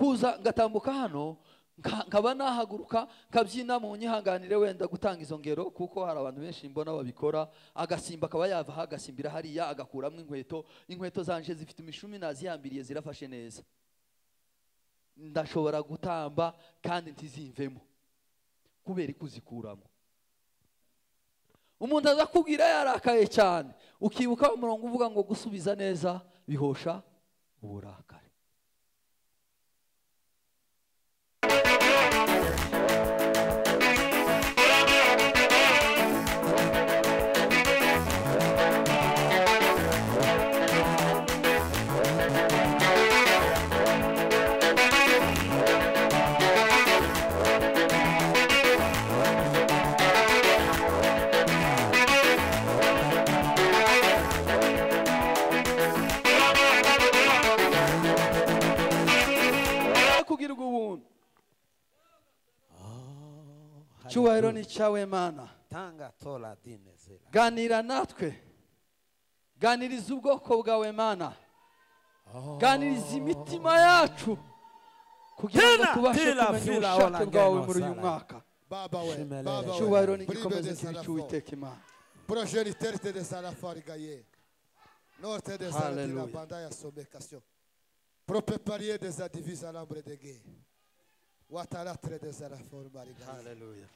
Kuza ngatambuka hano nkaba nahaguruka nkabyina, mu nyihanganire wenda gutanga izo ngero kuko hari abantu benshi mbona babikora, agasimba akaba yava agasimbira hariya agakuramo inkweto. Inkweto zanje zifite imishumi nazihambiriye zirafashe neza, ndashobora gutamba kandi ntizimvemo kubera ikuzikuramo. Umuntu aza kubwira yarakaye cyane, ukibuka umurongo uvuga ngo gusubiza neza bihosha uburakari. Cyubahiro ni cyawe Mana. Tanga tola dine zela. Ganira natwe, ganiriza ubwoko bwawe Mana, ganiriza imitima yacu kugira ngo tubashe kumenya ubushake bwawe muri uyu mwaka. Cyubahiro ni gikomeze cy'Uwiteka Imana. Progeniteur de Salafarigaye. Norte de Saladina Bandaya Sobekasio. Propeparier des adivisa lambre de gay. Watalatre des arafor marigaye. Hallelujah.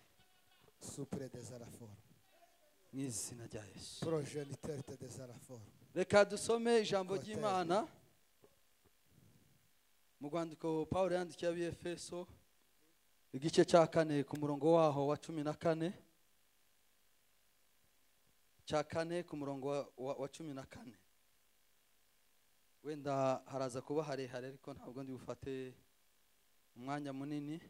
Supre des arafor. Mu izina rya Yesu. Progeniteur des arafor. Reka dusome ijambo ry'Imana mu rwandiko Pawulo yandikiye ab'Efeso igice cya 4 ku murongo waho wa 14, cya 4 ku murongo wa 14. Wenda haraza kuba harehare ariko ntabwo ndi bufate umwanya munini,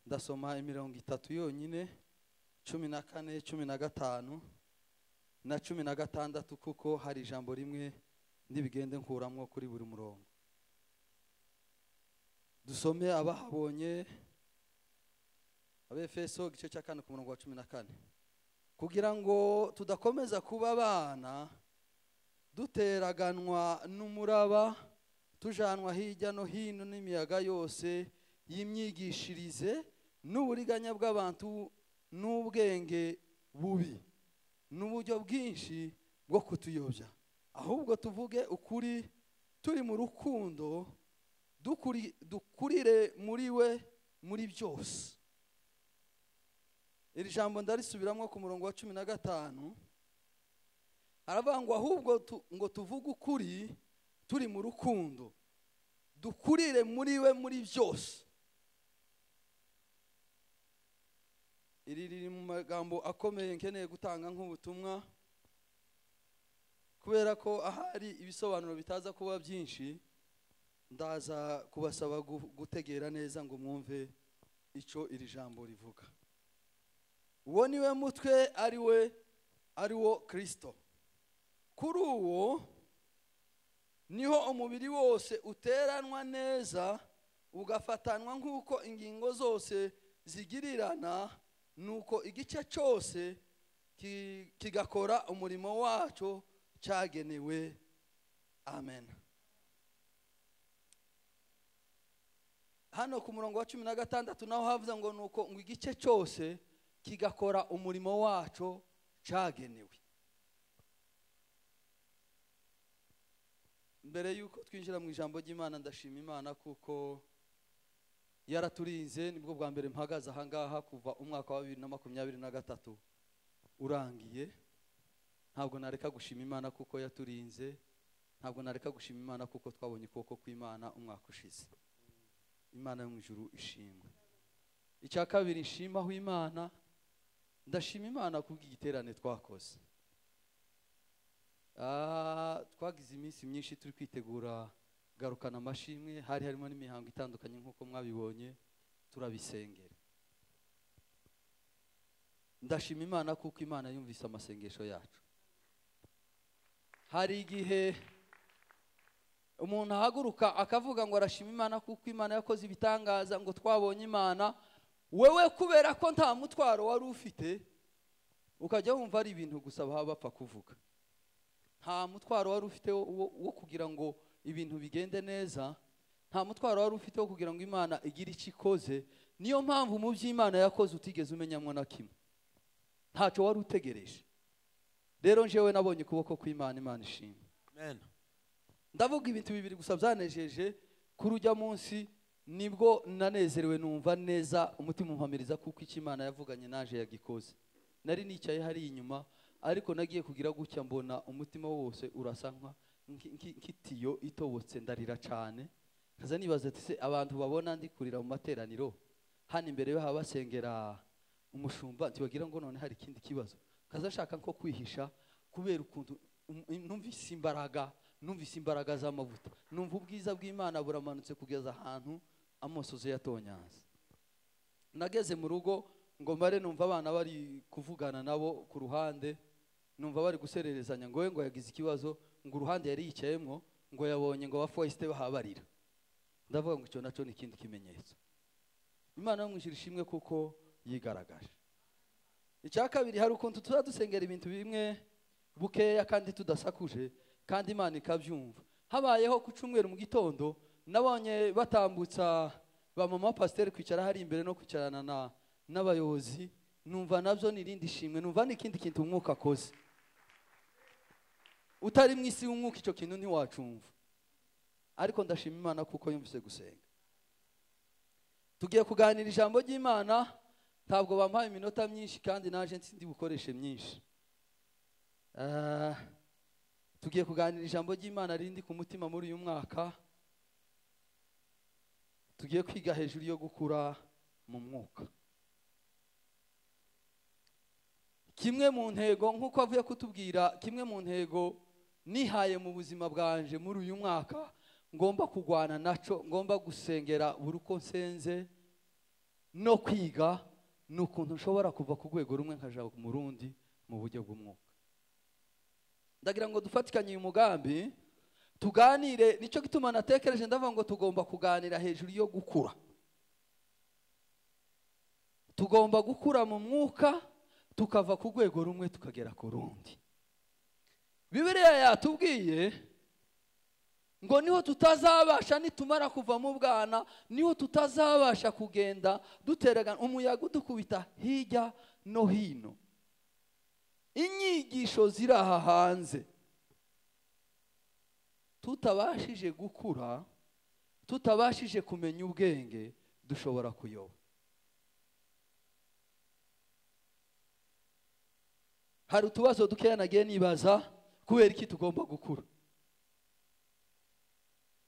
ndasoma imirongo 3 yonyine, 14, 15 na 16, kuko hari ijambo rimwe ndibigende nkuramwo kuri buri murongo. Dusome abahabonye Abefeso igice cya 4 ku murongo wa 14. Kugira ngo tudakomeza kuba abana duteraganwa n'umuraba, tujanwa hirya no hino n'imiyaga yose y'imyigishirize n'uburiganya bw'abantu n'ubwenge bubi n'uburyo bwinshi bwo kutuyobya, ahubwo tuvuge ukuri turi mu rukundo, dukurire muri we muri byose. Iri jambo ndarisubiramo ku murongo wa 15, aravuga ngo ahubwo ngo tuvuge ukuri turi mu rukundo, dukurire muri we muri byose. Iri riri mu magambo akomeye nkeneye gutanga nk'ubutumwa, kubera ko ahari ibisobanuro bitaza kuba byinshi, ndaza kubasaba gutegera neza ngo mwumve icyo iri jambo rivuga. Uwo niwe mutwe, ari we, ari wo Kristo. Kuri uwo niho umubiri wose uteranwa neza ugafatanwa nk'uko ingingo zose zigirirana, nuko igice cyose kigakora umurimo wacyo cyagenewe. Amen. Hano ku murongo wa 16 naho havuze ngo nuko ngo igice cyose kigakora umurimo wacyo cyagenewe. Mbere yuko twinjira mu ijambo ry'Imana, ndashima Imana kuko yaraturinze. Nibwo bwa mbere mpagaze aha ngaha kuva umwaka wa 2023 urangiye. Ntabwo nareka gushima Imana kuko yaturinze, ntabwo nareka gushima Imana kuko twabonye ukuboko kw'Imana umwaka ushize. Imana yo mu ijuru ishimwe. Icya kabiri nshimaho Imana, ndashima Imana kubw'igiterane twakoze. Twagize iminsi myinshi turi kwitegura garukana amashimwe, hari harimo n'imihango itandukanye nk'uko mwabibonye, turabisengera. Ndashima Imana kuko Imana yumvise amasengesho yacu. Hari igihe umuntu ahaguruka akavuga ngo arashima Imana kuko Imana yakoze ibitangaza, ngo twabonye Imana. Wewe kubera ko nta mutwaro wari ufite, ukajya wumva ari ibintu gusa baba bapfa kuvuga. Nta mutwaro wari ufite wo kugira ngo ibintu bigende neza. Nta mutwaro wari ufite wo kugira ngo Imana igire icyo ikoze. Niyo mpamvu mu by'Imana yakoze utigeze umenyamwo na kimwe, ntacyo wari utegereje. Rero njyewe nabonye ukuboko kw'Imana, Imana ishimwe. Amen. Ndavuga ibintu bibiri gusa byanejeje kuri ujya munsi, nibwo nanezerewe numva neza umutima umpamiriza kuko icyo Imana yavuganye naje yagikoze. Nari nicaye hari inyuma, ariko nagiye kugira gutya mbona umutima wose urasa nk'itiyo itobotse, ndarira cyane. Kaza nibaza ati se abantu babona ndi kurira mu materaniro hano imbere yo habasengera umushumba ntibagira ngo none hari ikindi kibazo. Kaza shaka nko kwihisha kubera ukuntu numvise imbaraga, numvise imbaraga z'amavuta, numva ubwiza bw'Imana buramanutse kugeza ahantu amosozi yatonyanze. Nageze mu rugo ngo mare numva abana bari kuvugana nabo ku ruhande, numva bari gusererezanya ngo we ngo yagize ikibazo, ngo uruhande yari yicayemwo ngo yabonye ngo abafoyiste bahabarira. Ndavuga ngo icyo naco ni ikindi kimenyetso. Imana yo mwijuru ishimwe kuko yigaragaje. Icya kabiri, hari ukuntu tuzadusengera ibintu bimwe bukeya kandi tudasakuje kandi Imana ikabyumva. Habayeho ku cyumweru mu gitondo nabonye batambutsa ba mama pasteur kwicara hari imbere no kwicarana n'abayobozi, numva nabyo ni irindi shimwe, numva n'ikindi kintu umwuka akoze. Utari mu isi y'umwuka icyo kintu ntiwacumva, ariko ndashima Imana kuko yumvise gusenga. Tugiye kuganira ijambo ry'Imana, ntabwo bampaye iminota myinshi kandi naje nsindi bukoreshe myinshi. Tugiye kuganira ijambo ry'Imana rindi ku mutima muri uyu mwaka. Tugiye kwiga hejuru yo gukura mu mwuka. Kimwe mu ntego nkuko avuye kutubwira, kimwe mu ntego nihaye mu buzima bwanje muri uyu mwaka ngomba kugwana naco, ngomba gusengera buri uko nsenze no kwiga, nukuntu nshobora kuva ku rwego rumwe nkaja mu rundi mu buryo bw'umwuka. Ndagira ngo dufatikanye uyu mugambi tuganire. Nicyo gituma natekereje ndavuga ngo tugomba kuganira hejuru yo gukura. Tugomba gukura mu mwuka, tukava ku rwego rumwe tukagera ku rundi. Bibiliya yatubwiye ngo niho tutazabasha, nitumara kuva mu bwana, niho tutazabasha kugenda duteragana umuyaga udukubita hirya no hino. Inyigisho ziri aha hanze, tutabashije gukura, tutabashije kumenya ubwenge, dushobora kuyoba. Hari utubazo dukeya nagiye nibaza kubera iki tugomba gukura.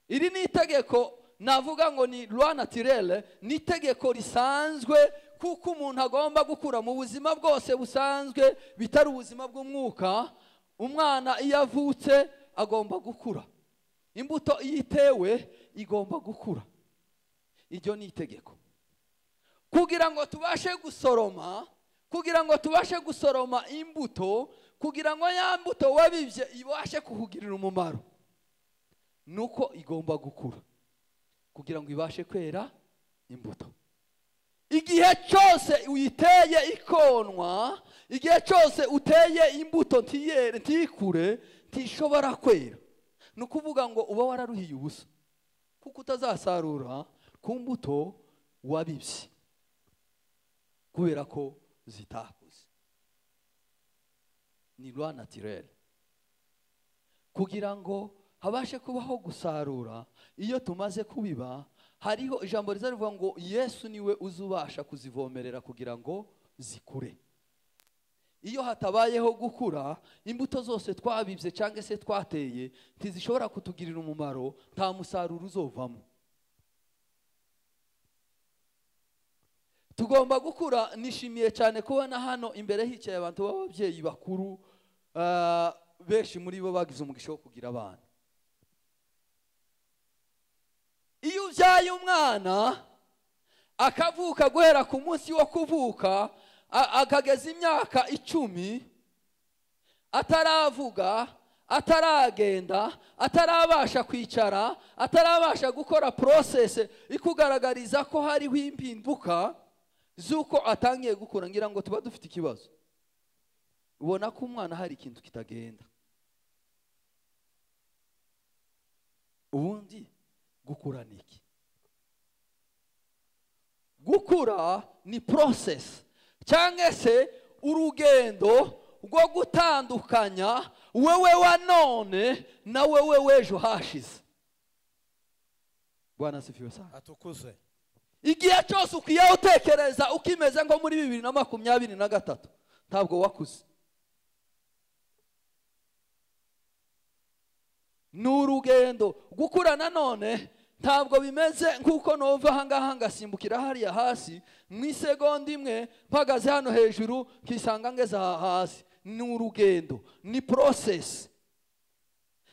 Iri ni itegeko navuga ngo ni loi naturelle, ni itegeko risanzwe kuko umuntu agomba gukura mu buzima bwose busanzwe bitari ubuzima bw'umwuka. Umwana iyo avutse agomba gukura, imbuto iyo itewe igomba gukura. Iryo ni itegeko kugira ngo tubashe gusoroma, kugira ngo tubashe gusoroma imbuto, kugira ngo ya mbuto wabibye ibashe kukugirira umumaro, nuko igomba gukura kugira ngo ibashe kwera imbuto. Igihe cyose uyiteye ikonwa, igihe cyose uteye imbuto ntiyere, ntikure, ntishobora kwera. Ni ukuvuga ngo uba wararuhiye ubusa, kuko utazasarura ku mbuto wabibye kubera ko zitakuze. Ni loi naturelle. Kugira ngo habashe kubaho gusarura, iyo tumaze kubiba, hariho ijambo rizavuga ngo Yesu niwe uzubasha kuzivomerera kugira ngo zikure. Iyo hatabayeho gukura, imbuto zose twabibye cyangwa se twateye ntizishobora kutugirira umumaro, nta musaruro uzovamo. Tugomba gukura. Nishimiye cyane kubona hano imbere hicaye abantu b'ababyeyi bakuru, benshi muri bo bagize umugisha wo kugira abana. Iyo ubyaye umwana akavuka guhera ku munsi wo kuvuka akageza imyaka 10 ataravuga, ataragenda, atarabasha kwicara, atarabasha gukora process ikugaragariza ko hariho impinduka z'uko atangiye gukura, ngira ngo tuba dufite ikibazo. Ubona ko umwana hari ikintu kitagenda. Ubundi Gukura ni iki? Gukura ni process cyangwa se urugendo rwo gutandukanya wewe wa none na wewe w'ejo hashize. Bwana asifiwe sana. Atukuzwe. Igihe cyose ukwiye utekereza ukimeze ngo muri 2023 ntabwo wakuze. Ni urugendo. Gukura nanone ntabwo bimeze nkuko nova ahangaha ngasimbukira hariya hasi mu isegonda imwe, mpagaze hano hejuru nkisanga ngeze aha hasi. Ni urugendo, ni process.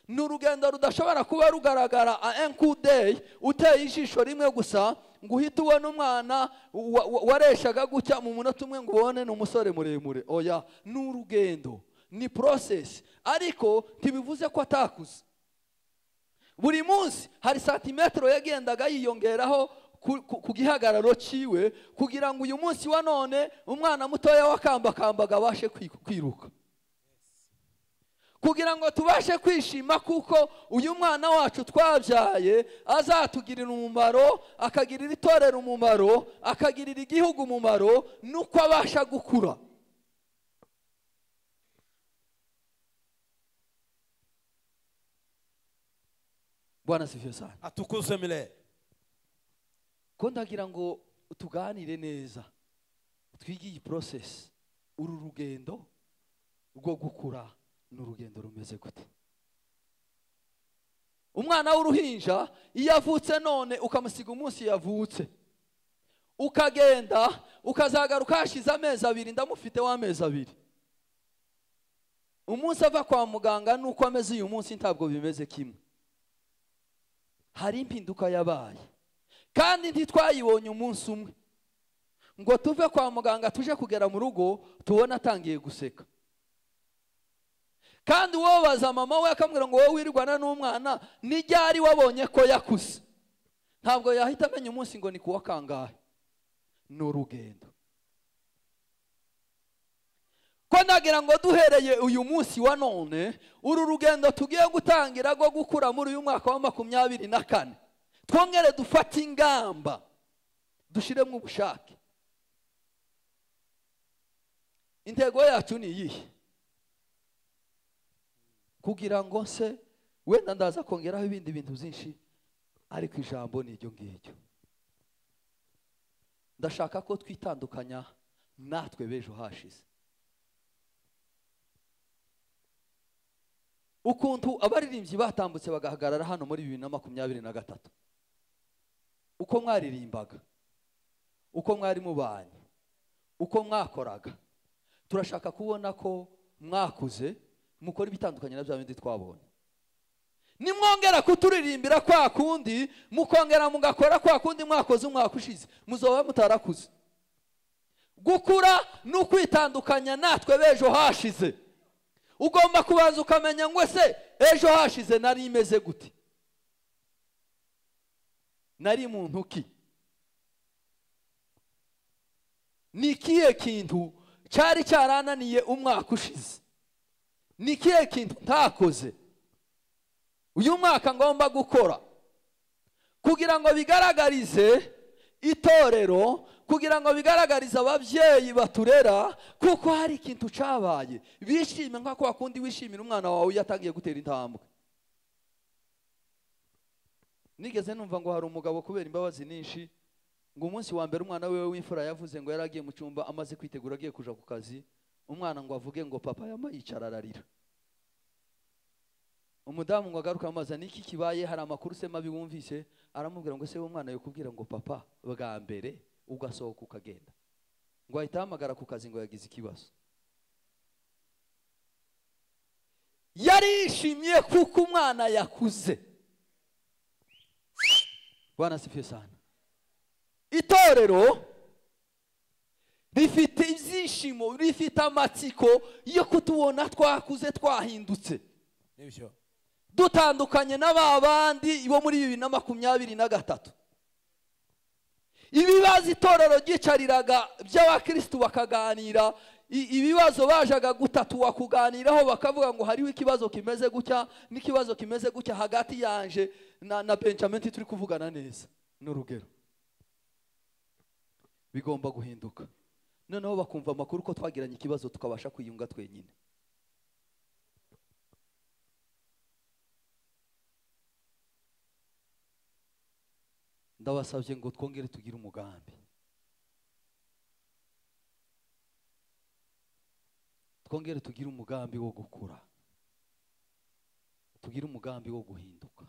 Ni urugendo rudashobora kuba rugaragara a un coup d'œil, uteye ijisho rimwe gusa ngo uhite ubona umwana wareshaga gutya mu munota umwe ngo ubone ni umusore muremure. Oya, ni urugendo, ni process. Ariko ntibivuze ko atakuze. Buri munsi hari santimetero yagendaga yiyongeraho ku gihagararo ciwe, kugira ngo uyu munsi wa none umwana mutoya wakambakambaga abashe kwiruka, kugira ngo tubashe kwishima kuko uyu mwana wacu twabyaye azatugirira umumaro, akagirira itorero umumaro, akagirira igihugu umumaro, nuko abasha gukura. Bwana asifiwe sana. Atukuzwe milele. Ko ndagira ngo tuganire neza, twige iyi process, uru rugendo rwo gukura ni urugendo rumeze gute? Umwana w'uruhinja iyo avutse none ukamusiga umunsi yavutse, ukagenda ukazagaruka hashize amezi 2, ndamufite w'amezi 2, umunsi ava kwa muganga nuko ameze uyu munsi ntabwo bimeze kimwe. Hari impinduka yabaye, kandi ntitwayibonye umunsi umwe ngo tuve kwa muganga tuje kugera mu rugo tubone atangiye guseka. Kandi wobaza mama we akamubwira ngo wowe wirwana n'umwana ni ryari wabonye ko yakuze, ntabwo yahita amenya umunsi ngo ni kuwa kangahe. Ni urugendo. Ko nagira ngo duhereye uyu munsi wa none, uru rugendo tugiye gutangira rwo gukura muri uyu mwaka wa 2024, twongere dufate ingamba, dushiremo ubushake. Intego yacu ni iyihe? Kugira ngo se wenda ndaza kongeraho ibindi bintu byinshi, ariko ijambo ni iryo ngiryo. Ndashaka ko twitandukanya natwe b'ejo hashize. Ukuntu abaririmbyi batambutse bagahagarara hano muri 2023, uko mwaririmbaga, uko mwari mubanye, uko mwakoraga, turashaka kubona ko mwakuze, mukora ibitandukanye na bya bindi twabonye. Nimwongera kuturirimbira kwa kundi, mukongera mugakora kwa kundi mwakoze umwaka ushize, muzoba mutarakuze. Gukura ni ukwitandukanya natwe b'ejo hashize. Ugomba kubanza ukamenya ngo ese ejo hashize nari imeze gute, nari muntu ki, ni ikihe kintu cyari cyarananiye umwaka ushize, ni ikihe kintu ntakoze uyu mwaka ngomba gukora, kugira ngo bigaragarize itorero, kugira ngo bigaragarize ababyeyi baturera kuko hari ikintu cyabaye, bishime nka kwa kundi wishimira umwana wawe yatangiye gutera intambwe. Nigeze numva ngo hari umugabo kubera imbabazi nyinshi, ngo umunsi wa mbere umwana wewe w'imfura yavuze ngo yaragiye mu cyumba amaze kwitegura agiye kuja ku kazi, umwana ngo avuge ngo papa yama yicara ararira. Umudamu ngo agaruka amaza niki kibaye, hari amakuru se mabi wumvise? Aramubwira ngo se umwana yokubwira ngo papa bwa mbere ugasohoka ukagenda. Ngo ahita ahamagara ku kazi ngo yagize ikibazo. Yarishimye kuko umwana yakuze. Bwana asifiwe sana. Itorero rifite ibyishimo, rifite amatsiko yo kutubona twakuze twahindutse, dutandukanye n'ababandi bo muri 2023. Ibibazo itorero ryicariraga by'abakristu bakaganira, ibibazo bajaga gutatuwa kuganiraho, bakavuga ngo hariho ikibazo kimeze gutya n'ikibazo kimeze gutya hagati yanje na Benjamin turi kuvugana neza. N'urugero bigomba guhinduka. Noneho bakumva amakuru ko twagiranye ikibazo tukabasha kwiyunga twenyine. Ndabasabye ngo twongere tugire umugambi, twongere tugire umugambi wo gukura, tugire umugambi wo guhinduka.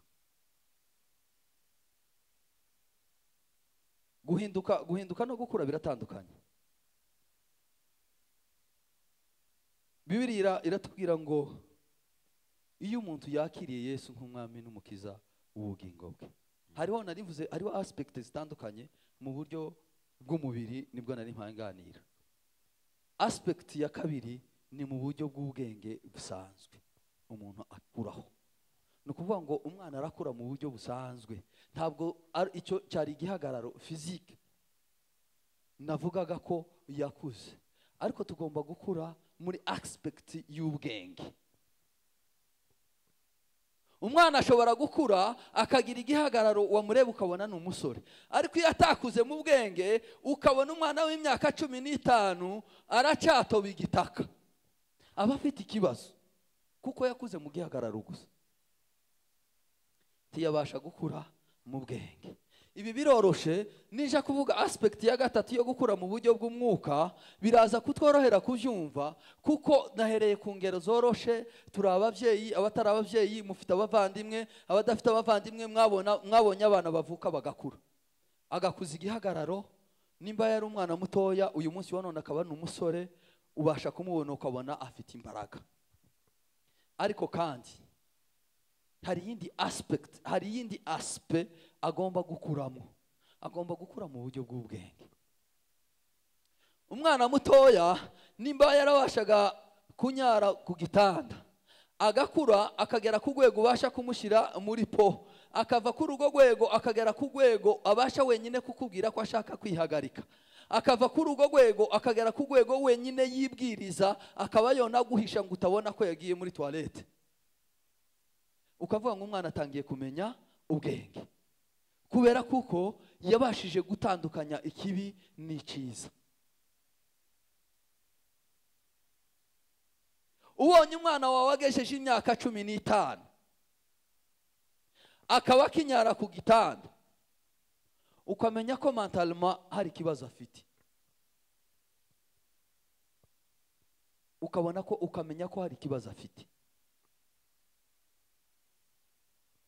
Guhinduka no gukura biratandukanye. Bibiliya iratubwira ngo iyo umuntu yakiriye Yesu nk'umwami n'umukiza w'ubugingo bwe, hariho narivuze hariho aspect zitandukanye mu buryo bw'umubiri, nibwo nari mpanganira. Aspect ya kabiri ni mu buryo bw'ubwenge busanzwe umuntu akuraho. Ni ukuvuga ngo umwana arakura mu buryo busanzwe, ntabwo icyo cyari igihagararo physique navugaga ko yakuze, ariko tugomba gukura muri aspect y'ubwenge. Umwana ashobora gukura akagira igihagararo wamureba ukabona ni umusore, ariko iyo atakuze mu bwenge ukabona umwana w'imyaka 15 aracatoba igitaka, aba afite ikibazo kuko yakuze mu gihagararo gusa, ntiyabasha gukura mu bwenge. Ibi biroroshe, nija kuvuga aspect ya gatatu yo gukura mu buryo bw'umwuka biraza kutworohera kubyumva, kuko nahereye ku ngero zoroshe. Turi ababyeyi, abatari ababyeyi mufite abavandimwe, abadafite abavandimwe mwabonye abana bavuka bagakura, agakuza igihagararo. Nimba yari umwana mutoya uyu munsi wa none akaba ni umusore, ubasha kumubona ukabona afite imbaraga. Ariko kandi hari yindi aspect, hari yindi aspect agomba gukuramo, agomba gukura mu buryo bw'ubwenge. Umwana mutoya nimba yarabashaga kunyara ku gitanda, agakura akagera ku rwego ubasha kumushyira muri po, akava kuri urwo rwego akagera ku rwego abasha wenyine kukubwira ko ashaka kwihagarika, akava kuri urwo rwego akagera ku rwego wenyine yibwiriza, akaba yonaguhisha ngo utabona ko yagiye muri toilette, ukavuga ngo umwana atangiye kumenya ubwenge kubera kuko yabashije gutandukanya ikibi n'icyiza. Ubonye umwana wawe agejeje imyaka 15 akaba akinyara ku gitanda, ukamenya ko mentalement hari ikibazo afite, ukabona ko ukamenya ko hari ikibazo afite.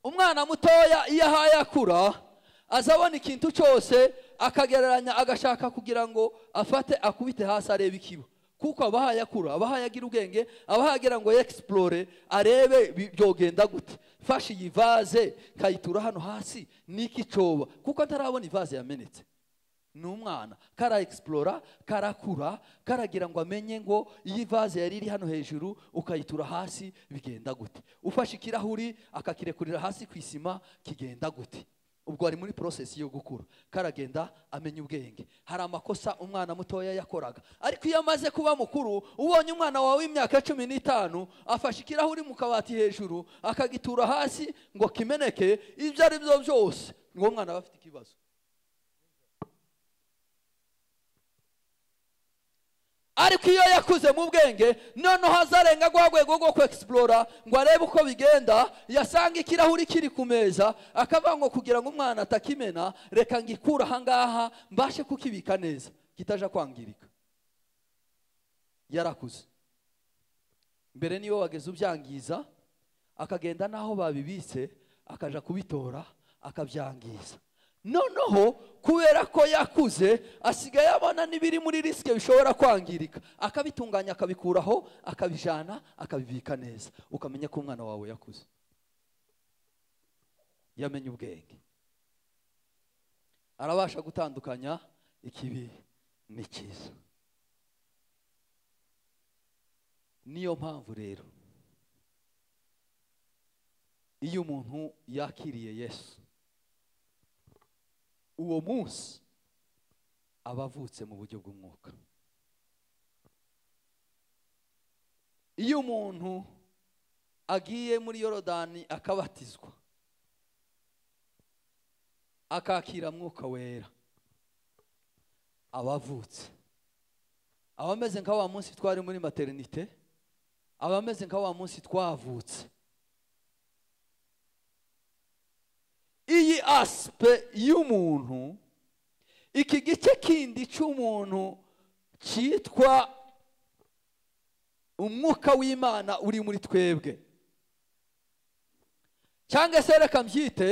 Umwana mutoya iyo ahaye akura azabona ikintu cyose akagereranya, agashaka kugira ngo afate akubite hasi arebe ikiba, kuko abahaye akura, abahaye agira ubwenge, abahaye agira ngo explore arebe byogenda gute. Fashe iyi vase kayitura hano hasi niki coba, kuko ntarabona ivase yamenetse. Ni umwana kara explora, karakura, karagira ngo amenye ngo iyi vase yari iri hano hejuru ukayitura hasi bigenda gute, ufashe ikirahuri akakirekurira hasi ku isima kigenda gute. Ubwo ari muri process yo gukura, karagenda amenya ubwenge. Hari amakosa umwana mutoya yakoraga, ariko iyo amaze kuba mukuru, ubonye umwana wawe w'imyaka 15 afashe ikirahuri mu kabati hejuru akagitura hasi ngo kimeneke, ibyo ari byo byose ngo umwana aba afite ikibazo. Ariko iyo yakuze mu bwenge, noneho azarenga rwa rwego rwo ku-explora ngo arebe uko bigenda, yasanga ikirahuri kiri ku meza akavuga ngo kugira ngo umwana atakimena reka ngikura ahangaha mbashe kukibika neza kitaja kwangirika. Yarakuze. Mbere niyo wageze ubyangiza, akagenda naho babibitse akaja kubitora akabyangiza. Noneho kubera ko yakuze asigaye abona n'ibiri muri riske bishobora kwangirika, akabitunganya akabikuraho akabijana akabibika neza. Ukamenya ko umwana wawe yakuze, yamenye ubwenge, arabasha gutandukanya ikibi n'ikiza. Niyo mpamvu rero iyo umuntu yakiriye Yesu, uwo munsi aba avutse mu buryo bw'umwuka. Iyo umuntu agiye muri Yorodani akabatizwa, akakira Mwuka Wera, abavutse, abameze nka wa munsi twari muri maternité, abameze nka wa munsi twavutse. Iyi aspect y'umuntu, iki gice kindi cy'umuntu cyitwa umwuka w'Imana uri muri twebwe, cyangwa se reka mbyite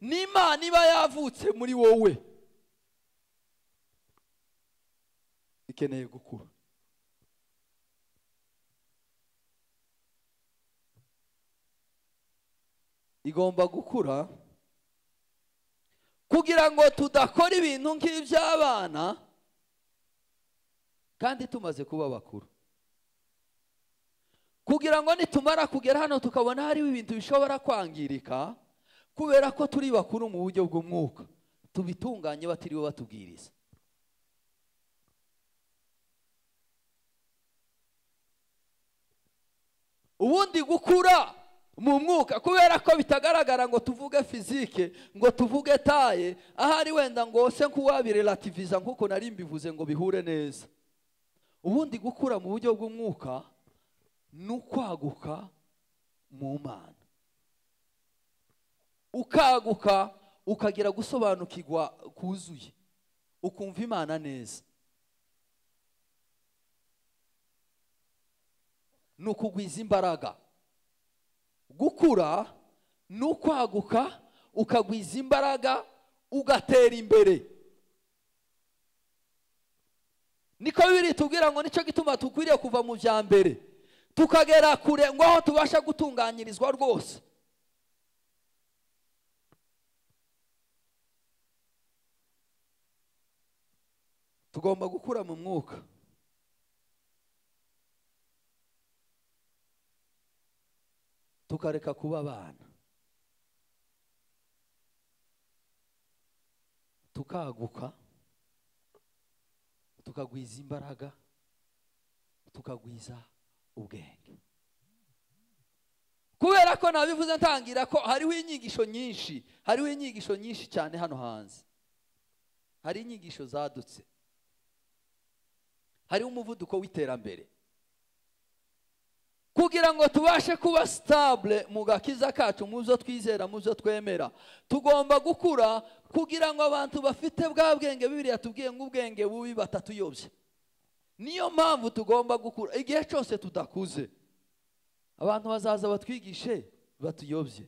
n'Imana iba yavutse muri wowe, ikeneye gukura. Igomba gukura kugira ngo tudakora ibintu nk'iby'abana kandi tumaze kuba bakuru, kugira ngo nitumara kugera hano tukabona hariho ibintu bishobora kwangirika kubera ko turi bakuru mu buryo bw'umwuka, tubitunganye batiriwe batubwiriza. Ubundi gukura mu mwuka, kubera ko bitagaragara ngo tuvuge physique, ngo tuvuge taye, ahari wenda ngo se nkuwabirelativiza nkuko nari mbivuze ngo bihure neza. Ubundi gukura mu buryo bw'umwuka nukwaguka mu Mana, ukaguka ukagira gusobanukirwa kuzuye, ukumva Imana neza. Nukugwiza imbaraga. Gukura nukwaguka ukagwiza imbaraga ugatera imbere. Niko biri tubwira ngo nicyo gituma tukwiriye kuva mu bya mbere tukagera kure ngo aho tubasha gutunganyirizwa rwose. Tugomba gukura mu mwuka. Tukareka kuba abana, tukaguka, tukagwiza imbaraga, tukagwiza ubwenge. Kubera ko nabivuze ntangira ko hariho inyigisho nyinshi, hariho inyigisho nyinshi cyane hano hanze, hari inyigisho zadutse, hariho umuvuduko w'iterambere. Kugira ngo tubashe kuba stable mu gakiza kacu, mu byo twizera, mu byo twemera, tugomba gukura kugira ngo abantu bafite bwa bwenge Bibiliya tubwiye ngo ubwenge bubi batatuyobye. Niyo mpamvu tugomba gukura. Igihe cyose tudakuze, abantu bazaza batwigishe batuyobye,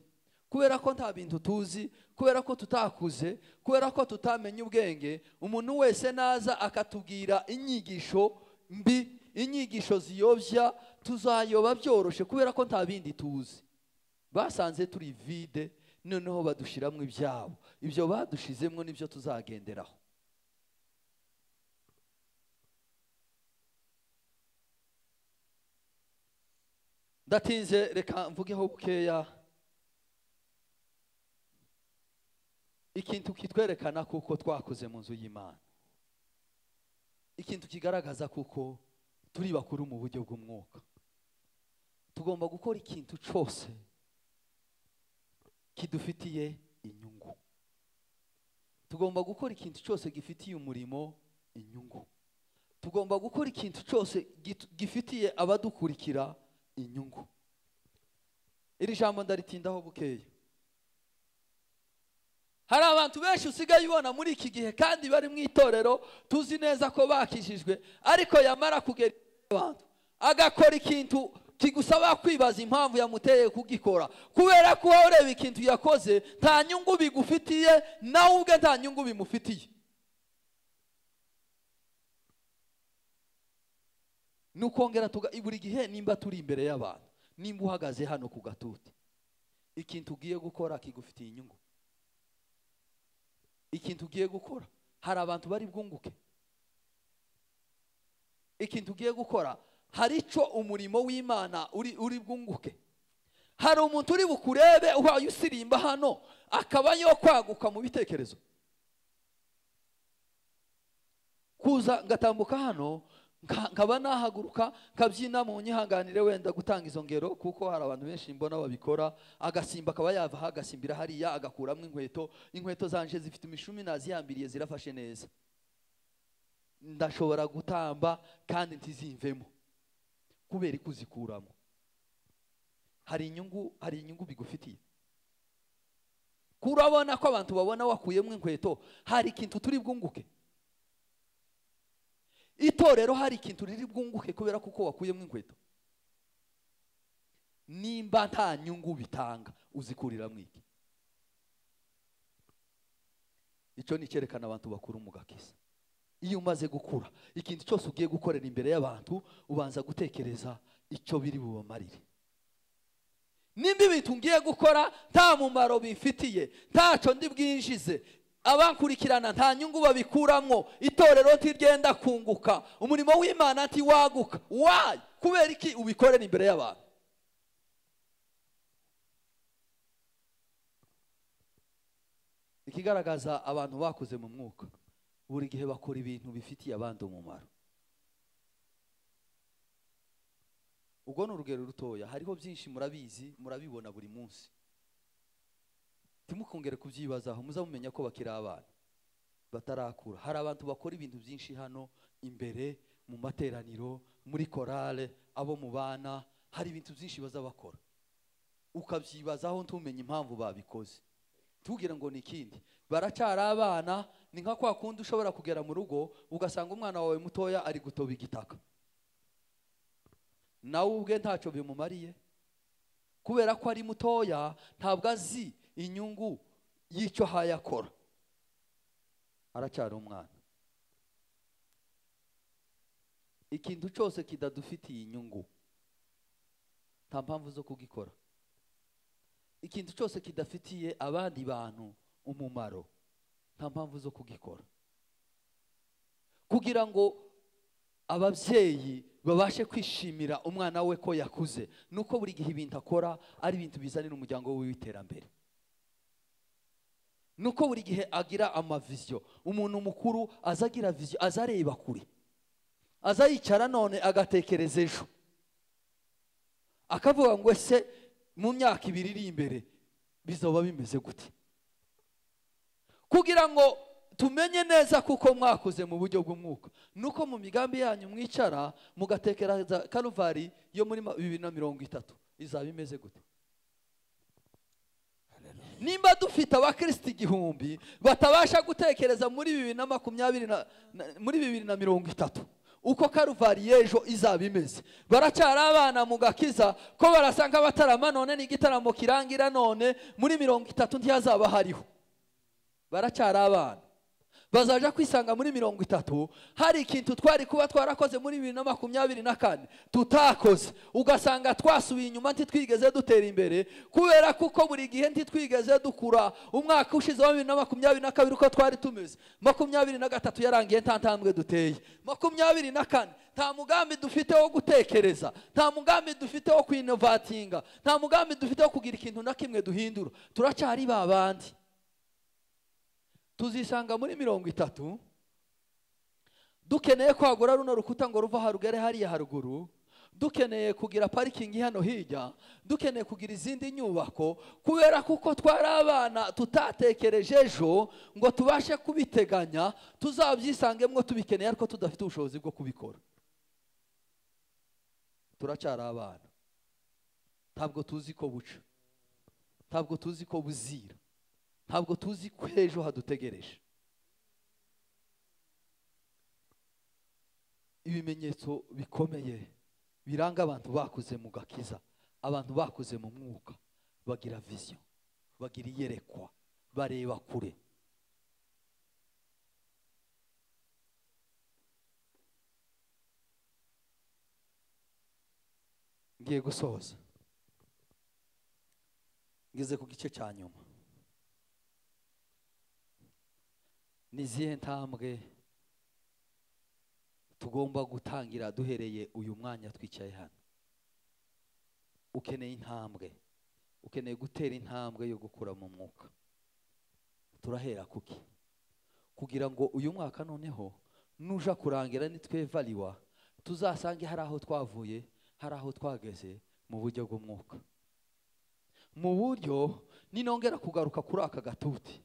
kubera ko nta bintu tuzi, kubera ko tutakuze, kubera ko tutamenye ubwenge. Umuntu wese naza akatubwira inyigisho mbi, inyigisho ziyobya, tuzayoba byoroshe kubera ko nta bindi tuzi. Basanze turi vide, noneho badushiramwe ibyabo. Ibyo badushizemwo nibyo tuzagenderaho. Ndatinze, reka mvugeho bukeya ikintu kitwerekana kuko twakoze mu nzu y'Imana, ikintu kigaragaza kuko turi bakuru mu buryo bw'umwuka. Tugomba gukora ikintu cyose kidufitiye inyungu. Tugomba gukora ikintu cyose gifitiye umurimo inyungu. Tugomba gukora ikintu cyose gifitiye abadukurikira inyungu. Iri jambo ndaritindaho bukeya. Hari abantu benshi usigaye ubona muri iki gihe kandi bari mu itorero, tuzi neza ko bakijijwe, ariko yamara kugera abantu agakora ikintu kigusaba kwibaza impamvu yamuteye kugikora, kubera ko ureba ikintu yakoze nta nyungu bigufitiye, nawe ubwe nta nyungu bimufitiye. Nukongera buri gihe nimba turi imbere y'abantu, nimba uhagaze hano ku gatuti, ikintu ugiye gukora kigufitiye inyungu. Ikintu ugiye gukora hari abantu bari bwunguke. Ikintu ugiye gukora hari ico umurimo w'Imana uri bwunguke. Hari umuntu uri bukurebe uhaye usirimba hano akaba yo kwaguka mu bitekerezo. Kuza ngatambuka hano Nkaba nahaguruka nkabyina, mu nyihanganire wenda gutanga izo ngero kuko hari abantu benshi mbona babikora, agasimba akaba yava agasimbira hariya agakuramo inkweto. Inkweto zanje zifite imishumi nazihambiriye zirafashe neza, ndashobora gutamba kandi ntizimvemo kubera kuzikuramo. Hari inyungu bigufitiye. Kurabona ko abantu babona wakuyemo inkweto, hari ikintu turi bwunguke. Itorero hari ikintu riri bwunguke kubera kuko wakuyemo inkweto. Nimba nta nyungu bitanga, uzikurira mwiki? Icyo ni cyerekana abantu bakuru mu gakiza. Iyo umaze gukura, ikintu cyose ugiye gukorera imbere y'abantu ubanza gutekereza icyo biri bubamarire. Nimba ibintu ngiye gukora nta mumaro bifitiye, ntacyo ndi bwinjize, abankurikirana nta nyungu babikuramwo, itorero ntiryenda kunguka, umurimo w'Imana ntiwaguka, why? Kubera iki ubikorera imbere y'abantu? Ikigaragaza abantu bakuze mu mwuka, buri gihe bakora ibintu bifitiye abandi umumaro. Ubwo ni urugero rutoya, hariho byinshi murabizi, murabibona buri munsi. Timukongere kubyibazaho, muzamumenya ko bakiri abana batarakura. Hari abantu bakora ibintu byinshi hano imbere mu materaniro, muri chorale, abo mu bana, hari ibintu byinshi bazabakora, ukabyibazaho ntumenye impamvu babikoze. Tubwire ngo ni ikindi, baracyari abana. Ni nka kwa kundi ushobora kugera mu rugo ugasanga umwana wawe mutoya ari gutoba igitaka, nawe ubwe ntacyo bimumariye kubera ko ari mutoya, ntabwo azi inyungu y'icyo hayakora, aracyari umwana. Ikintu cyose kidadufitiye inyungu nta mpamvu zo kugikora. Ikintu cyose kidafitiye abandi bantu umumaro nta mpamvu zo kugikora. Kugira ngo ababyeyi babashe kwishimira umwana we ko yakuze, nuko buri gihe ibintu akora ari ibintu bizanira umuryango we w'iterambere, nuko buri gihe agira amaviziyo. Umuntu mukuru azagira viziyo, azareba kure, azayicara none agatekereza ejo, akavuga ngo ese mu myaka ibiri iri imbere bizaba bimeze gute? Kugira ngo tumenye neza kuko mwakuze mu buryo bw'umwuka, nuko mu migambi yanyu mwicara mugatekereza Karuvari yo muri 2030 izaba imeze gute? Nimba dufite abakristo 1000 batabasha gutekereza muri 2020 muri 2030 uko Karuvari y'ejo izaba imeze, baracyari abana mu gakiza ko barasanga batarama none n'igitaramo kirangira none muri 30 ntiyazaba hariho. Baracyari abana, bazaja kwisanga muri 30 hari ikintu twari kuba twarakoze muri 2024 tutakoze, ugasanga twasubiye inyuma ntitwigeze dutera imbere kubera kuko buri gihe ntitwigeze dukura. Umwaka ushize wa 2022 uko twari tumeze, 23 yarangiye nta ntambwe duteye, 24 nta mugambi dufite wo gutekereza, nta mugambi dufite wo kwinovatinga, nta mugambi dufite wo kugira ikintu na kimwe duhindura. Turacyari babandi. Tuzisanga muri 30 dukeneye kwagura runo rukuta ngo ruva harugere hariya haruguru, dukeneye kugira parikingi hano hirya, dukeneye kugira izindi nyubako, kubera kuko twari abana tutatekereje ejo ngo tubashe kubiteganya, tuzabyisangemwo tubikeneye ariko tudafite ubushobozi bwo kubikora. Turacyari abana, ntabwo tuzi ko buca, ntabwo tuzi ko buzira, ntabwo tuzi ko ejo hadutegereje. Ibimenyetso bikomeye biranga abantu bakuze mu gakiza, abantu bakuze mu mwuka, bagira vision, bagira iyerekwa, bareba kure. Ngiye gusoza, ngeze ku gice cya nyuma. Ni izihe ntambwe tugomba gutangira duhereye uyu mwanya twicaye hano? Ukeneye intambwe, ukeneye gutera intambwe yo gukura mu mwuka. Turahera kuki? Kugira ngo uyu mwaka noneho nuja kurangira nitwevaliwa, Tuzasange hari aho twavuye, hari aho twageze mu buryo bw'umwuka. Mu buryo ninongera kugaruka kuri aka gatuti,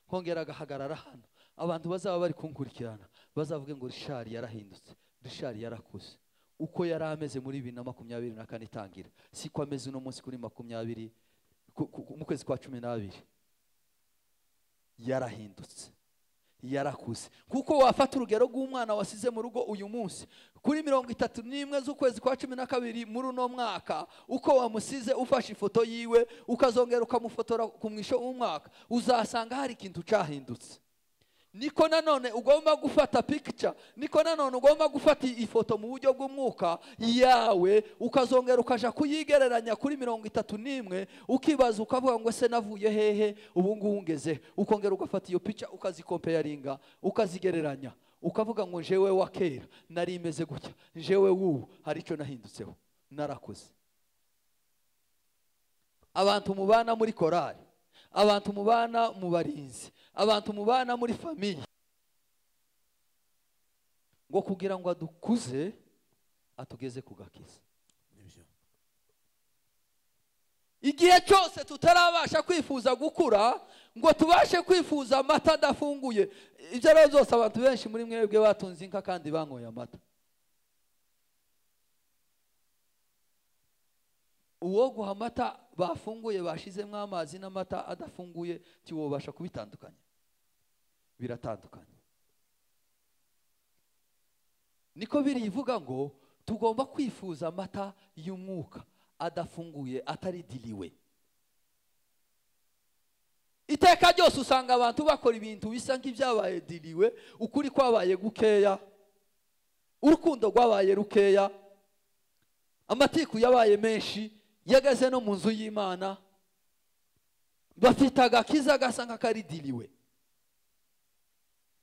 kongera agahagarara hano, abantu bazaba bari kunkurikirana bazavuge ngo Richard yarahindutse, Richard yarakuze. Uko yari ameze muri 2024 itangira siko ameze uno munsi kuri 20 mu kwezi kwa 12. Yarahindutse, yarakuze. Kuko wafata urugero rw'umwana wasize mu rugo uyu munsi kuri 31 z'ukwezi kwa 12 muri uno mwaka, uko wamusize ufashe ifoto yiwe ukazongera ukamufotora ku mwisho w'umwaka, uzasanga hari ikintu cyahindutse. Niko nanone ugomba gufata picture, niko nanone ugomba gufata ifoto mu buryo bw'umwuka yawe, ukazongera ukaja kuyigereranya kuri 31, ukibaza ukavuga ngo se navuye hehe, ubu ngubu ngeze. Ukongera ugafata iyo picture ukazikompeyaringa, ukazigereranya, ukavuga ngo jewe wa kera nari imeze gutya, jewe wubu hari icyo nahindutseho, narakoze. Abantu mubana muri korali, abantu mubana mu barinzi, abantu mubana muri famiye, ngo kugira ngo adukuze atugeze ku gakiza. Igihe cyose tutarabasha kwifuza gukura ngo tubashe kwifuza amata adafunguye, ibyo rero byose abantu benshi muri mwebwe batunze inka kandi banyoye amata. Uwo guha amata bafunguye bashizemo amazi n'amata adafunguye tiwobasha kubitandukanya, biratandukanye. Niko birivuga ngo tugomba kwifuza amata y'umwuka adafunguye, atari diliwe. Iteka ryose usanga abantu bakora ibintu bisa nk'ibyabaye diliwe, ukuri kwabaye gukeya, urukundo rwabaye rukeya, amatiku yabaye menshi, yagaze no mu nzu y'Imana. Bafite agakiza gasa nk'akaridiriwe,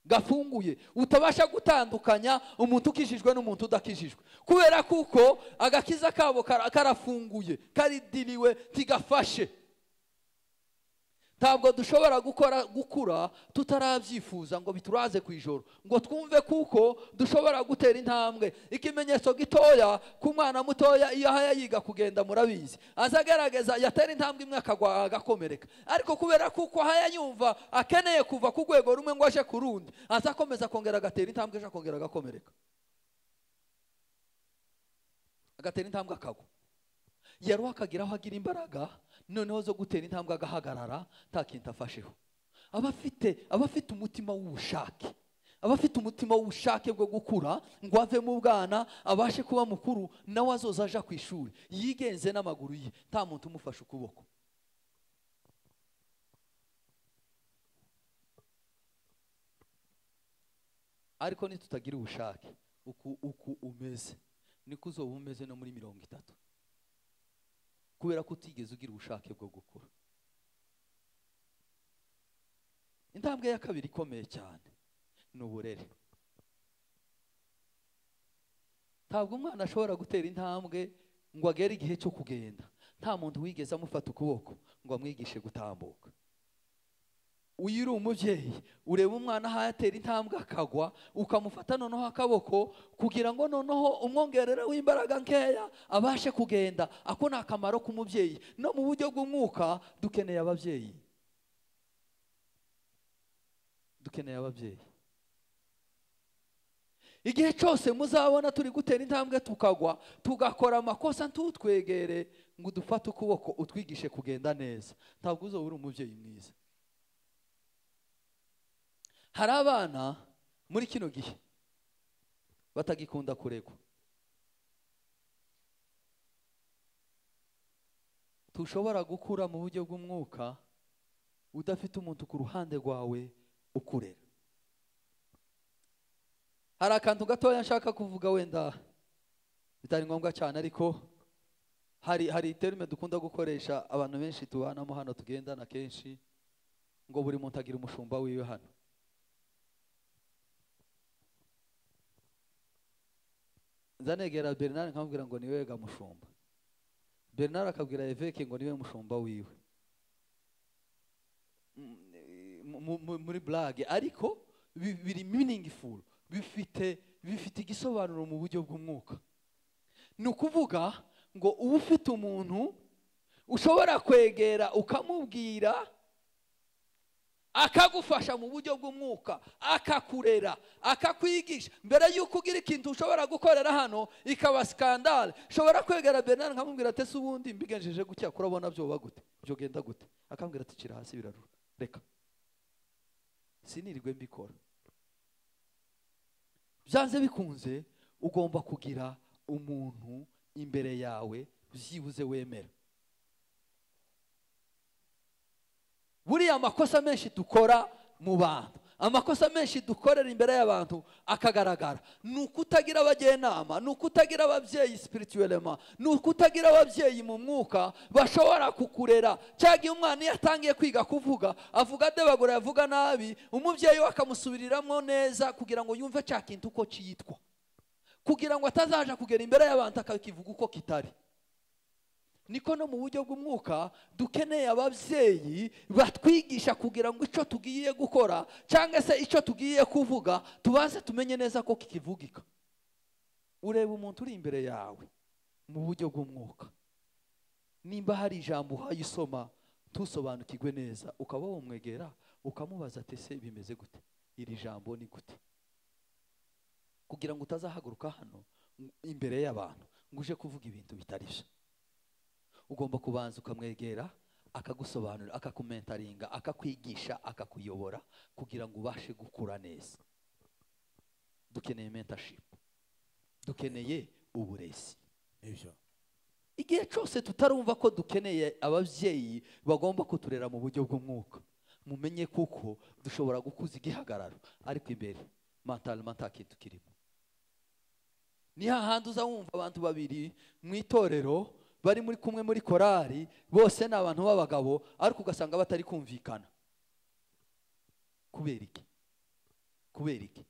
gafunguye, utabasha gutandukanya umuntu ukijijwe n'umuntu udakijijwe, kubera kuko agakiza kabo karafunguye, karidiriwe, tigafashe. Ntabwo dushobora gukora gukura tutarabyifuza ngo bituraze ku ijoro, ngo twumve kuko dushobora gutera intambwe. Ikimenyetso gitoya ku mwana mutoya iyo ahaya yiga kugenda, murabizi, azagerageza yatera intambwe imwe akagwa agakomereka, ariko kubera kuko ahaya yumva akeneye kuva ku rwego rumwe ngo aje ku rundi, azakomeza kongera agatera intambwe, aje kongera agakomereka, agatera intambwe akagwa. Yaruha akagira aho agira imbaraga noneho zo gutera intambwe agahagarara nta kintu afasheho. Abafite umutima w'ubushake, abafite umutima w'ubushake bwo gukura ngo ave mu bwana abashe kuba mukuru, nawe azoza aja ku ishuri yigenze n'amaguru ye, nta muntu umufashe ukuboko. Ariko nitutagira ubushake, uku umeze niko uzoba umeze no muri 30, kubera ko utigeze ugira ubushake bwo gukura. Intambwe ya kabiri ikomeye cyane ni uburere. Ntabwo umwana ashobora gutera intambwe ngo agere igihe cyo kugenda nta muntu wigeze amufata ukuboko ngo amwigishe gutambuka. Uyu uri umubyeyi ureba umwana aho atera intambwe akagwa, ukamufata noneho akaboko kugira ngo noneho umwongerere w'imbaraga nkeya abashe kugenda. Ako ni akamaro k'umubyeyi. No mu buryo bw'umwuka dukeneye ababyeyi, dukeneye ababyeyi. Igihe cyose muzabona turi gutera intambwe tukagwa, tugakora amakosa, ntutwegere ngo dufate ukuboko utwigishe kugenda neza, ntabwo uzoba uri umubyeyi mwiza. Hari abana muri kino gihe batagikunda kuregwa. Tushobora gukura mu buryo bw'umwuka udafite umuntu ku ruhande rwawe ukurera. Hari akantu gatoya nshaka kuvuga, wenda bitari ngombwa cyane, ariko hari terme dukunda gukoresha abantu benshi tubanamo hano tugendana kenshi, ngo buri muntu agira umushumba wiwe hano. Nzanegera Bernard nkamubwira ngo niwe ga mushumba, Bernard akabwira Eveke ngo niwe mushumba wiwe muri blague, ariko biri meaningful, bifite Bifite igisobanuro mu buryo bw'umwuka. Ni ukuvuga ngo uba ufite umuntu ushobora kwegera ukamubwira, akagufasha mu buryo bw'umwuka, akakurera, akakwigisha. Mbere y'uko ugira ikintu ushobora gukorera hano ikaba skandale, ushobora kwegera Bernard nkamubwira ati ese ubundi mbigenjeje gutya kurabona byoba gute, byogenda gute? Akambwira ati cira hasi birarura, reka sinirirwe mbikora. Byanze bikunze ugomba kugira umuntu imbere yawe byibuze wemera. Buriya amakosa menshi dukora mu bantu, amakosa menshi dukorera imbere y'abantu akagaragara, ni ukutagira abajyanama, ni ukutagira ababyeyi spirituellement, ni ukutagira ababyeyi mu mwuka bashobora kukurera. Cyangwa iyo umwana iyo atangiye kwiga kuvuga, avuga adebagura, yavuga nabi, umubyeyi we akamusubiriramo neza kugira ngo yumve cya kintu uko cyitwa, kugira ngo atazaja kugera imbere y'abantu akakivuga uko kitari. Niko no mu buryo bw'umwuka dukeneye ababyeyi batwigisha kugira ngo icyo tugiye gukora cyangwa se icyo tugiye kuvuga tubanze tumenye neza ko kikivugika. Ureba umuntu uri imbere yawe mu buryo bw'umwuka, nimba hari ijambo uhayisoma tusobanukirwe neza, ukaba wamwegera ukamubaza ati ese bimeze gute, iri jambo ni gute, kugira ngo utazahaguruka hano imbere y'abantu ngo uje kuvuga ibintu bitari byo. Ugomba kubanza ukamwegera, akagusobanurira, akakumentaringa, akakwigisha, akakuyobora kugira ngo ubashe gukura neza. Dukeneye mentorship, dukeneye uburezi. Nibyo. Igihe cyose tutarumva ko dukeneye ababyeyi bagomba kuturera mu buryo bw'umwuka, mumenye kuko dushobora gukuza igihagararo ariko imbere mentalement nta kintu kirimo. Ni hahandi uza wumva abantu babiri mu itorero bari muri kumwe muri korari, bose ni abantu b'abagabo ariko ugasanga batari kumvikana. Kubera iki? Kubera iki?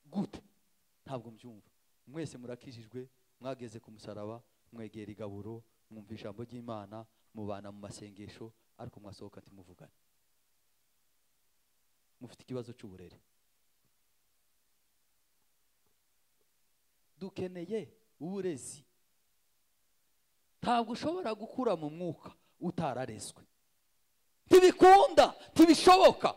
Gute? Ntabwo mbyumva. Mwese murakijijwe, mwageze ku musaraba, mwegera igaburo, mwumva ijambo ry'Imana, mubana mu masengesho, ariko mwasohoka ntimuvugane. Mufite ikibazo cy'uburere. Dukeneye uburezi. Ntabwo ushobora gukura mu mwuka utararezwe. Ntibikunda, ntibishoboka.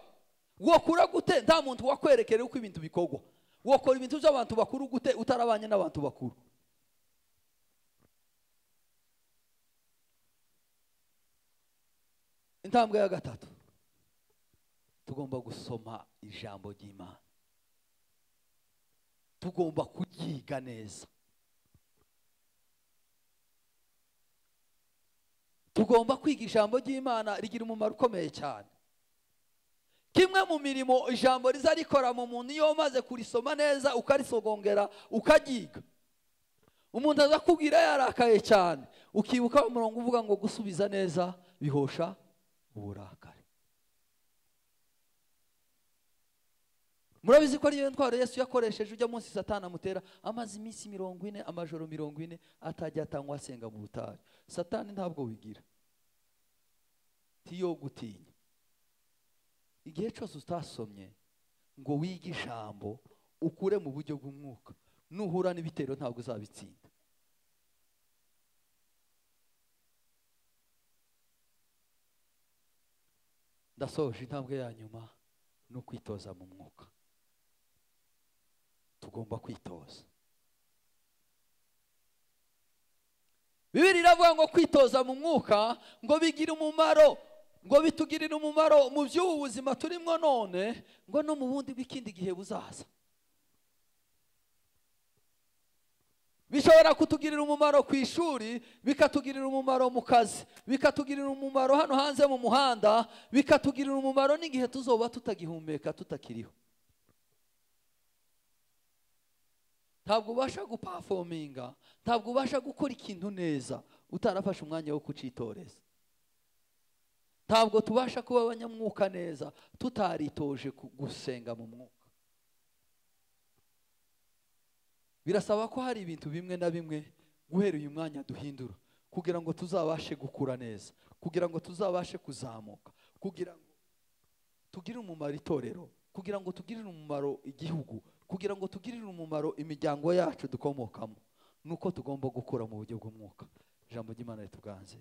Wokura gute nta muntu wakwerekera uko ibintu bikorwa? Wokora ibintu by'abantu bakuru gute utarabanye n'abantu bakuru? Intambwe ya gatatu, tugomba gusoma ijambo ry'Imana, tugomba kuryiga neza, tugomba kwiga ijambo ry'Imana. Rigira umumaro ukomeye cyane. Kimwe mu mirimo ijambo riza rikora mu muntu, iyo umaze kurisoma neza ukarisogongera ukaryiga, umuntu aza kubwira yarakaye cyane, ukibuka umurongo uvuga ngo gusubiza neza bihosha uburakari. Murabizi ko ariyo ntwaro Yesu yakoresheje ujya munsi Satani amutera, amaze iminsi 40, amajoro 40 atajya atangwa asenga mu butayu. Satani ntabwo wigira, tiyo gutinya. Igihe cyose utasomye ngo wige ijambo ukure mu buryo bw'umwuka, nuhura n'ibitero ntabwo uzabitsinda. Ndasoje. Intambwe ya nyuma ni ukwitoza mu mwuka. Tugomba kwitoza. Bibiri iravuga ngo kwitoza mu mwuka ngo bigira umumaro, ngo bitugirire umumaro mu by'ubu buzima turimo none, ngo no mu bundi bw'ikindi gihe buzaza. Bishobora kutugirira umumaro ku ishuri, bikatugirira umumaro mu kazi, bikatugirira umumaro hano hanze mu muhanda, bikatugirira umumaro n'igihe tuzoba tutagihumeka, tutakiriho. Ntabwo ubasha guperforminga, ntabwo ubasha gukora ikintu neza utarafashe umwanya wo kucitoreza. Ntabwo tubasha kuba abanyamwuka neza tutaritoje gusenga mu mwuka. Birasaba ko hari ibintu bimwe na bimwe guhera uyu mwanya duhindura kugira ngo tuzabashe gukura neza, kugira ngo tuzabashe kuzamuka, kugira ngo tugire umumaro itorero, kugira ngo tugirire umumaro igihugu, Kugira ngo tugirire umumaro imiryango yacu dukomokamo, nuko tugomba gukura mu buryo bw'umwuka. Ijambo ry'Imana rituganze.